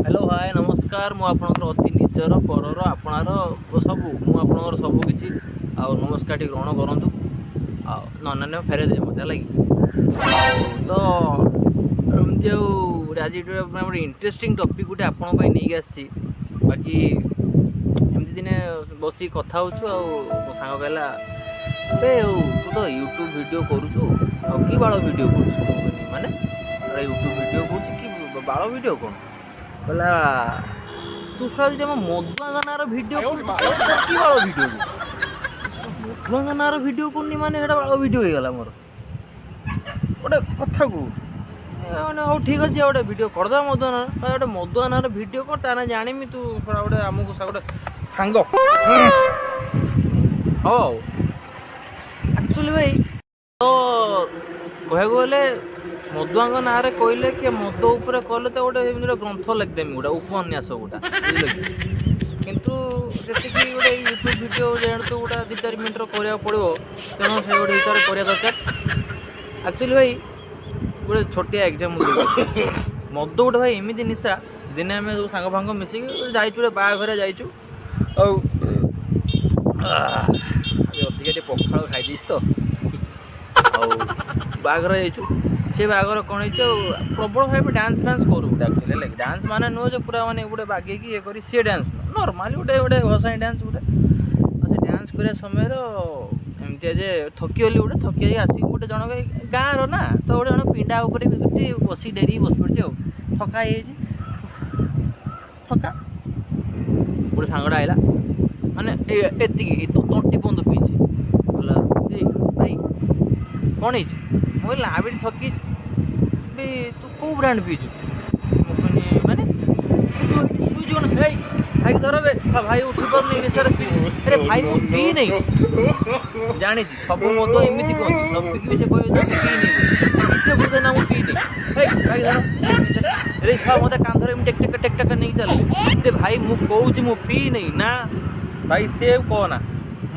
Hello, ହାଏ, ନମସ୍କାର। ମୁଁ ଆପଣଙ୍କର ଅତି ନିଜର, ପରର, ଆପଣାର ସବୁ। ମୁଁ ଆପଣଙ୍କର ସବୁ କିଛି। ଆଉ ନମସ୍କାର ଟିକେ ଗ୍ରହଣ କରନ୍ତୁ ଆଉ ନହେଲେ ଫେରେଇ ଦେବେ ମୋତେ, ହେଲା କି? ଆଉ ତ ଏମିତି ଆଉ ଗୋଟେ ଆଜି ଗୋଟେ ଗୋଟେ ଇଣ୍ଟରେଷ୍ଟିଂ ଟପିକ୍ ଗୋଟେ ଆପଣଙ୍କ ପାଇଁ ନେଇକି ଆସିଛି। ବାକି ଏମିତି ଦିନେ ବସିକି କଥା ହେଉଛୁ ଆଉ ମୋ ସାଙ୍ଗ କହିଲା, "ବେ ଆଉ ତୁ ତ ୟୁଟ୍ୟୁବ୍ ଭିଡ଼ିଓ କରୁଛୁ, ଆଉ କି ବାଳ ଭିଡ଼ିଓ କରୁଛୁ?" ମୁଁ କହିଲି, "ମାନେ ୟୁଟ୍ୟୁବ୍ ଭିଡ଼ିଓ କରୁଛି, କି ବାଳ ଭିଡ଼ିଓ କ'ଣ?" କହିଲା, "ତୁ ଶଳା ଯଦି ଆମ ମଦୁଆଙ୍କ ନାଁର ଭିଡ଼ିଓ କରୁଛୁ, ତାହେଲେ କି ବାଳ ଭିଡ଼ିଓ କରୁଛୁ? ମଦୁଆଙ୍କ ନାଁର ଭିଡ଼ିଓ କରୁନି ମାନେ ସେଇଟା ବାଳ ଭିଡ଼ିଓ ହେଇଗଲା ମୋର?" ଗୋଟେ କଥାକୁ ମାନେ ହଉ, ଠିକ୍ ଅଛି, ଆଉ ଗୋଟେ ଭିଡ଼ିଓ କରିଦେବା ମଦୁଆ ନାଁର। ଗୋଟେ ମଦୁଆ ନାଁର ଭିଡ଼ିଓ କର, ତା ନାଁ ଜାଣିମି। ତୁ ଶଳା ଗୋଟେ ଆମକୁ ଗୋଟେ ସାଙ୍ଗ ହଉ। ଆଉ ଆକ୍ଚୁଆଲି ଭାଇ ତ କହିବାକୁ ଗଲେ ମଦୁଆଙ୍କ ନାଁରେ କହିଲେ କି ମଦ ଉପରେ କଲେ ତ ଗୋଟେ ଏମିତି ଗୋଟେ ଗ୍ରନ୍ଥ ଲେଖିଦେମି, ଗୋଟେ ଉପନ୍ୟାସ ଗୋଟା, ବୁଝିଲେ କି? କିନ୍ତୁ ଯେତିକି ଗୋଟେ ୟୁଟ୍ୟୁବ୍ ଭିଡ଼ିଓ ଯେହେତୁ ଗୋଟେ 2-4 ମିନିଟ୍ର କରିବାକୁ ପଡ଼ିବ, ତେଣୁ ସେ ଗୋଟେ ହିସାବରେ କରିବା ଦରକାର। ଆକ୍ଚୁଆଲି ଭାଇ, ଗୋଟେ ଛୋଟିଆ ଏକ୍ଜାମ୍ପଲ୍ ଦେଉଛି। ମଦ ଗୋଟେ ଭାଇ ଏମିତି ନିଶା। ଦିନେ ଆମେ ସବୁ ସାଙ୍ଗ ଫାଙ୍ଗ ମିଶିକି ଗୋଟେ ଯାଇଛୁ, ଗୋଟେ ବାହାଘରିଆ ଯାଇଛୁ। ଆଉ ଆଜି ଅଧିକା ଟିକେ ପଖାଳ ଖାଇଦେଇଛି ତ। ଆଉ ବାହାଘର ଯାଇଛୁ, ସେ ବାହାଘର କ'ଣ ହେଇଛି, ଆଉ ପ୍ରବଳ ଭାଇ ଆମେ ଡ୍ୟାନ୍ସ ଫ୍ୟାନ୍ସ କରୁ ଗୋଟେ ଆକ୍ଚୁଆଲି, ହେଲା କି? ଡ୍ୟାନ୍ସ ମାନେ ନୁହଁ ଯେ ପୁରା ମାନେ ଗୋଟେ ବାଗେଇକି ଇଏ କରି ସିଏ ଡ୍ୟାନ୍ସ ନୁହଁ, ନର୍ମାଲି ଗୋଟେ ଗୋଟେ ଭସାଣି ଡ୍ୟାନ୍ସ ଗୋଟେ। ଆଉ ସେ ଡ୍ୟାନ୍ସ କରିବା ସମୟରେ ଏମିତିଆ ଯେ ଥକିଗଲି ଗୋଟେ, ଥକି ଯାଇ ଆସିକି ଗୋଟେ ଜଣଙ୍କ ଗାଁର ନା ତ ଗୋଟେ ଜଣ ପିଣ୍ଡା ଉପରେ ବି ଗୋଟେ ବସିକି ଡେରିକି ବସି ପଡ଼ିଛି। ଆଉ ଥକା ହେଇଯାଇଛି, ଥକା। ଗୋଟେ ସାଙ୍ଗଟା ଆଇଲା, ମାନେ ଏତିକି ତଣ୍ଟି ପର୍ଯ୍ୟନ୍ତ ପିଇଛି। କହିଲା, "ଏଇ ଭାଇ, କ'ଣ ହେଇଛି?" ମୁଁ କହିଲି, "ନା, ବି ଥକିଛି ବି। ତୁ କେଉଁ ବ୍ରାଣ୍ଡ ପିଇଛୁ?" ମୁଁ କହିଲି, "ମାନେ?" "ତୁ ଏଠି ଶୋଇଛୁ କ'ଣ? ଏଇ ଭାଇକି ଧର ବେ, ଭାଇ ଉଠି ପାରୁନି, ନିଶାରେ ପିଇ।" ଆରେ ଭାଇ, ମୁଁ ପିଇ ନାହିଁ। ଜାଣିଛି, ସବୁ ମଦ ଏମିତି କୁହନ୍ତି। ନ ପିଇକି ବି ସେ କହିବେ ଯେ ମୁଁ ପିଇନି ବୋଲି। ସେ ବୁଝେ ନା ମୁଁ ପିଇନି। ଏଇ ଭାଇ ଧର ରେ, ଛୁଆ ମୋତେ କାନ୍ଧରେ ଏମିତି ଟେକ୍ ଟେକ୍ ଟେକ୍ ଟେକ୍ ନେଇକି ଚାଲେ। ରେ ଭାଇ, ମୁଁ କହୁଛି ମୁଁ ପିଇ ନାହିଁ। ନା ଭାଇ, ସେ କହନା,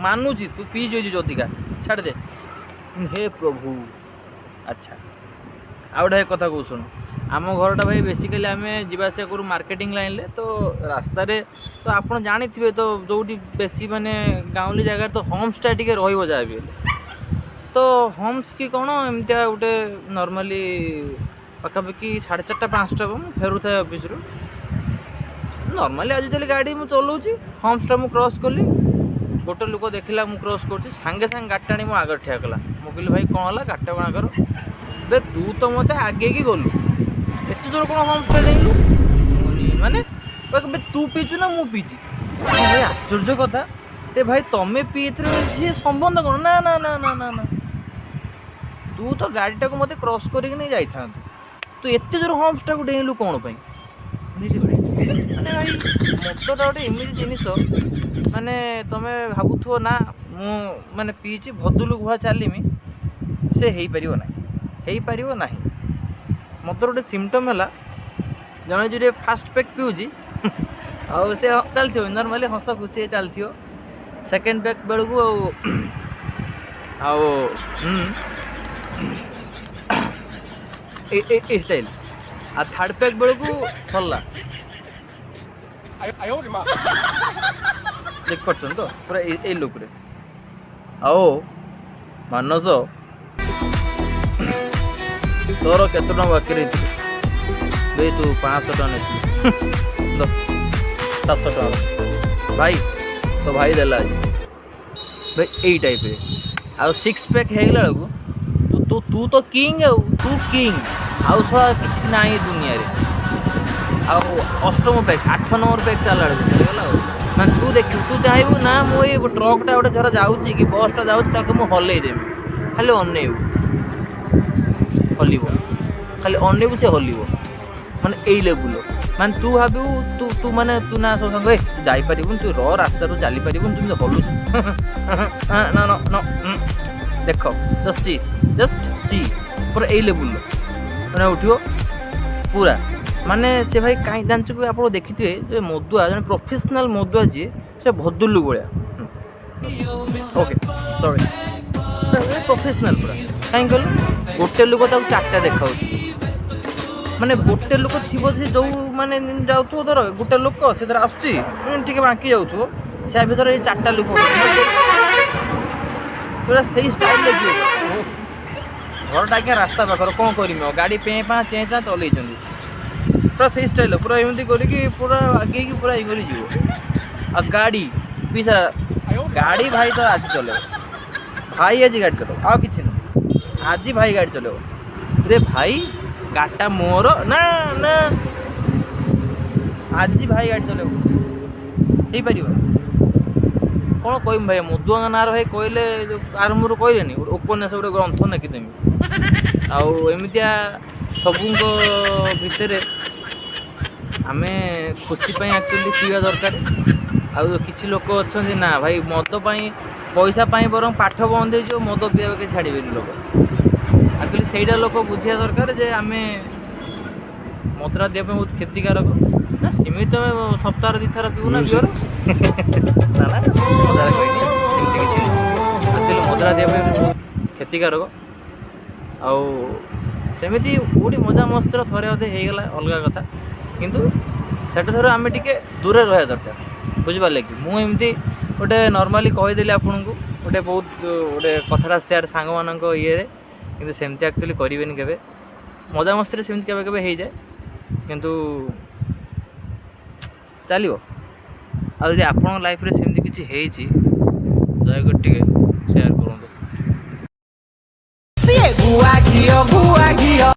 ମାନୁଛି ତୁ ପିଇ ଯାଇଛୁ ଅଧିକା, ଛାଡ଼ିଦେ। ହେ ପ୍ରଭୁ! ଆଚ୍ଛା, ଆଉ ଗୋଟେ କଥା କହୁ, ଶୁଣ। ଆମ ଘରଟା ଭାଇ ବେସିକାଲି ଆମେ ଯିବା ଆସିବା କରୁ ମାର୍କେଟିଂ ଲାଇନ୍ରେ। ତ ରାସ୍ତାରେ ତ ଆପଣ ଜାଣିଥିବେ ତ, ଯେଉଁଠି ବେଶୀ ମାନେ ଗାଉଁଲି ଜାଗାରେ ତ ହମ୍ପସଟା ଟିକେ ରହିବ ଯାହା ବି ହେଲେ। ତ ହମ୍ପସ କି କ'ଣ ଏମିତିଆ ଗୋଟେ ନର୍ମାଲି ପାଖାପାଖି 4:30 5ଟା ହେବ, ମୁଁ ଫେରୁଥାଏ ଅଫିସରୁ। ନର୍ମାଲି ଆଜିକାଲି ଗାଡ଼ି ମୁଁ ଚଲାଉଛି। ହମ୍ପସଟା ମୁଁ କ୍ରସ୍ କଲି। ଗୋଟେ ଲୋକ ଦେଖିଲା ମୁଁ କ୍ରସ୍ କରୁଛି, ସାଙ୍ଗେ ସାଙ୍ଗେ ଗାଡ଼ିଟା ଆଣି ମୋ ଆଗରେ ଠିଆ କଲା। ମୁଁ କହିଲି, "ଭାଇ, କ'ଣ ହେଲା? ଗାଡ଼ିଟା କ'ଣ ଆଗର?" "ବେ, ତୁ ତ ମୋତେ ଆଗେଇକି ଗଲୁ, ଏତେ ଜୋର କ'ଣ ହମ୍ପସଟା ଡେଇଁଲୁ?" ମୁଁ କହିଲି, "ମାନେ?" କହିଲେ, "ତୁ ପିଇଛୁ ନା ମୁଁ ପିଇଛି?" ଭାଇ, ଆଶ୍ଚର୍ଯ୍ୟ କଥା ଏ ଭାଇ, ତମେ ପିଇଥିରେ ସିଏ ସମ୍ବନ୍ଧ କ'ଣ? ନା ନା ନା ନା ନା ନା, ତୁ ତ ଗାଡ଼ିଟାକୁ ମୋତେ କ୍ରସ୍ କରିକି ନେଇ ଯାଇଥାନ୍ତୁ, ତୁ ଏତେ ଜୋର ହମ୍ପସଟାକୁ ଡେଇଁଲୁ କ'ଣ ପାଇଁ? ମାନେ ଭାଇ, ମଦଟା ଗୋଟେ ଏମିତି ଜିନିଷ, ମାନେ ତମେ ଭାବୁଥିବ ନା ମୁଁ ମାନେ ପିଇଛି, ଭଦ୍ରଲୋକ ଭଳିଆ ଚାଲିମି, ସେ ହେଇପାରିବ ନାହିଁ, ହେଇପାରିବ ନାହିଁ। ମଦର ଗୋଟେ ସିମ୍ପଟମ୍ ହେଲା, ଜଣେ ଯଦି ଫାଷ୍ଟ ପେଗ୍ ପିଉଛି ଆଉ ସେ ଚାଲିଥିବ ନର୍ମାଲି, ହସ ଖୁସି ହେଇ ଚାଲିଥିବ। ସେକେଣ୍ଡ ପେଗ୍ ବେଳକୁ ଆଉ ଆଉ ଏ ଷ୍ଟାଇଲ୍, ଆଉ ଥାର୍ଡ଼ ପେଗ୍ ବେଳକୁ ସରିଲା। 哎呦我的妈！ ଦେଖିପାରୁଛନ୍ତି ତ, ପୁରା ଏଇ ଲୁକ୍ରେ। ଆଉ ମାନସ, ତୋର କେତେ ଟଙ୍କା ବାକି ରହିଥିଲୁ ବେ? ତୁ 500 ଟଙ୍କା ନେଇଥିଲୁ, 700 ଟଙ୍କା ଭାଇ, ତୋ ଭାଇ ଦେଲା ଆଜି ଭାଇ। ଏଇ ଟାଇପ୍ରେ। ଆଉ ସିକ୍ସ ପ୍ୟାକ୍ ହେଇଗଲା ବେଳକୁ ତୁ ତୁ ତୁ ତ କିଙ୍ଗ, ଆଉ ତୁ କିଙ୍ଗ, ଆଉ ଶଳା କିଛି ନାହିଁ ଏ ଦୁନିଆରେ। ଆଉ ଅଷ୍ଟମ ପ୍ୟାକ୍, 8 ନମ୍ବର ପ୍ୟାକ୍ ଚାଲିଲା ବେଳକୁ ସରିଗଲା। ଆଉ ମାନେ ତୁ ଦେଖିବୁ, ତୁ ଚାହିଁବୁ ନା ମୁଁ ଏଇ ଟ୍ରକ୍ଟା ଗୋଟେ ଧର ଯାଉଛି କି ବସ୍ଟା ଯାଉଛି, ତାକୁ ମୁଁ ହଲେଇ ଦେବି। ଖାଲି ଅନେଇବୁ, ହଲିବ, ଖାଲି ଅନେଇବୁ, ସେ ହଲିବ। ମାନେ ଏଇ ଲେବୁଲ, ମାନେ ତୁ ଭାବିବୁ ତୁ ତୁ ମାନେ ତୁ ନା ସବୁ ସାଙ୍ଗ, ଏ ତୁ ଯାଇପାରିବୁନି, ତୁ ରାସ୍ତାରୁ ଚାଲିପାରିବୁନି, ତୁ ଏମିତି ହଲୁଛୁ ନା ନା ନା। ଦେଖ, ଜଷ୍ଟ ସି, ଜଷ୍ଟ ସି, ପୁରା ଏଇ ଲେବୁଲର ମାନେ ଉଠିବ ପୁରା। ମାନେ ସେ ଭାଇ କାହିଁ ଜାଣିଛୁ କି? ଆପଣ ଦେଖିଥିବେ ଯେ ମଦୁଆ, ଜଣେ ପ୍ରଫେସନାଲ୍ ମଦୁଆ ଯିଏ, ସେ ଭଦ୍ରଲୋକ ଭଳିଆ। ଓକେ, ସରି, ପ୍ରଫେସନାଲ୍ ପୁରା। କାହିଁ କହିଲୁ? ଗୋଟେ ଲୋକ ତାକୁ ଚାରିଟା ଦେଖାଉଛି। ମାନେ ଗୋଟେ ଲୋକ ଥିବ, ସେ ଯେଉଁ ମାନେ ଯାଉଥିବ, ଧର ଗୋଟେ ଲୋକ ସେ ଧର ଆସୁଛି, ଟିକେ ବାଙ୍କି ଯାଉଥିବ, ସେ ଭିତରେ ଏଇ ଚାରିଟା ଲୋକ ପୁରା ସେଇ ଷ୍ଟାଇଲ୍ରେ ଯିବ। ଘରଟା ଆଜ୍ଞା ରାସ୍ତା ପାଖରେ, କ'ଣ କରିମି ଆଉ? ଗାଡ଼ି ପେଁ ପାଁ ଚେଁ ଚାଁ ଚଲେଇଛନ୍ତି ପୁରା ସେଇ ଷ୍ଟାଇଲ୍, ପୁରା ଏମିତି କରିକି ପୁରା ଆଗେଇକି ପୁରା ଇଏ କରି ଯିବ। ଆଉ ଗାଡ଼ି ବି ସାରା ଗାଡ଼ି ଭାଇ ତ ଆଜି ଚଲେଇବ, ଭାଇ ଆଜି ଗାଡ଼ି ଚଲେଇବ, ଆଉ କିଛି ନୁହଁ, ଆଜି ଭାଇ ଗାଡ଼ି ଚଲେଇବ। ରେ ଭାଇ, ଗାଡ଼ିଟା ମୋର। ନା ନା, ଆଜି ଭାଇ ଗାଡ଼ି ଚଲେଇବ, ହେଇପାରିବ? କ'ଣ କହିବି ଭାଇ ମଦୁଆଙ୍କ ନାଁରେ? ଭାଇ କହିଲେ ଯେଉଁ ଆରମ୍ଭରୁ କହିଲେନି, ଗୋଟେ ଉପନ୍ୟାସ, ଗୋଟେ ଗ୍ରନ୍ଥ ଲେଖିଦେମି। ଆଉ ଏମିତିଆ ସବୁଙ୍କ ଭିତରେ ଆମେ ଖୁସି ପାଇଁ ଆକ୍ଚୁଆଲି ପିଇବା ଦରକାର। ଆଉ କିଛି ଲୋକ ଅଛନ୍ତି ନା ଭାଇ, ମଦ ପାଇଁ, ପଇସା ପାଇଁ ବରଂ ପାଠ ବନ୍ଦ ହେଇଯିବ, ମଦ ପିଇବା କେହି ଛାଡ଼ିବେନି ଲୋକ। ଆକ୍ଚୁଆଲି ସେଇଟା ଲୋକ ବୁଝିବା ଦରକାର ଯେ ଆମେ ମଦଟା ଦେହ ପାଇଁ ବହୁତ କ୍ଷତିକାରକ। ନା, ସେମିତି ତମେ ସପ୍ତାହରେ 2 ଥର ପିଉନା ବିଅର। ନା ନା, ମଜାରେ କହିନି, ସେମିତି କିଛି ନୁହଁ। ଆକ୍ଚୁଆଲି ମଦଟା ଦେହ ପାଇଁ ବହୁତ କ୍ଷତିକାରକ। ଆଉ ସେମିତି କେଉଁଠି ମଜାମସ୍ତିର ଥରେ ଅଧେ ହେଇଗଲା, ଅଲଗା କଥା, କିନ୍ତୁ ସେଟା ଧର ଆମେ ଟିକେ ଦୂରରେ ରହିବା ଦରକାର, ବୁଝିପାରିଲେ କି? ମୁଁ ଏମିତି ଗୋଟେ ନର୍ମାଲି କହିଦେଲି ଆପଣଙ୍କୁ, ଗୋଟେ ବହୁତ ଗୋଟେ କଥାଟା ସେୟାର ସାଙ୍ଗମାନଙ୍କ ଇଏରେ, କିନ୍ତୁ ସେମିତି ଆକ୍ଚୁଆଲି କରିବେନି କେବେ। ମଜାମସ୍ତିରେ ସେମିତି କେବେ କେବେ ହେଇଯାଏ, କିନ୍ତୁ ଚାଲିବ। ଆଉ ଯଦି ଆପଣଙ୍କ ଲାଇଫ୍ରେ ସେମିତି କିଛି ହେଇଛି, ଦୟାକରି ଟିକେ ସେୟାର କରନ୍ତୁ। ସିଏ ଗୁଆ ଘିଅ, ଗୁଆ ଘିଅ।